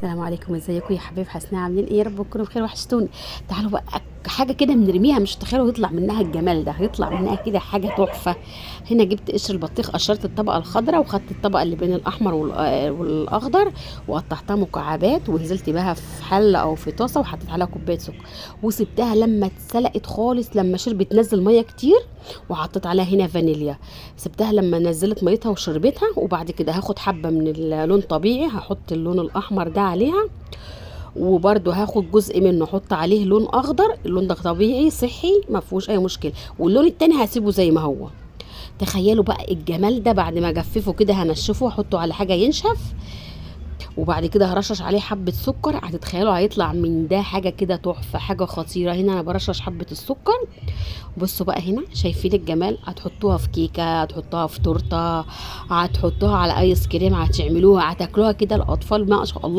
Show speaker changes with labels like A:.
A: السلام عليكم، ازيكم يا حبايب حسناء؟ عاملين ايه؟ يا رب تكونوا بخير. وحشتوني. تعالوا بقى حاجة كده بنرميها، مش تخيلوا يطلع منها الجمال ده، هيطلع منها كده حاجة تحفة. هنا جبت قشر البطيخ، قشرت الطبقة الخضراء وخدت الطبقة اللي بين الاحمر والاخضر وقطعتها مكعبات، ونزلت بها في حله او في طاسه وحطيت عليها كوباية سكر وسبتها لما اتسلقت خالص، لما شربت نزل مية كتير، وحطيت عليها هنا فانيليا. سبتها لما نزلت ميتها وشربتها، وبعد كده هاخد حبه من اللون طبيعي، هحط اللون الاحمر ده عليها، وبرده هاخد جزء منه احط عليه لون اخضر. اللون ده طبيعي صحي ما فيهوش اي مشكلة، واللون التاني هسيبه زي ما هو. تخيلوا بقى الجمال ده بعد ما اجففه كده، هنشفه واحطه على حاجة ينشف، وبعد كده هرشش عليه حبه سكر. هتتخيلوا هيطلع من ده حاجة كده تحفة، حاجة خطيرة. هنا انا برشش حبه السكر. بصوا بقى هنا شايفين الجمال؟ هتحطوها في كيكة، هتحطوها في تورته، هتحطوها على ايس كريم، هتعملوها هتاكلوها كده الاطفال ما شاء الله.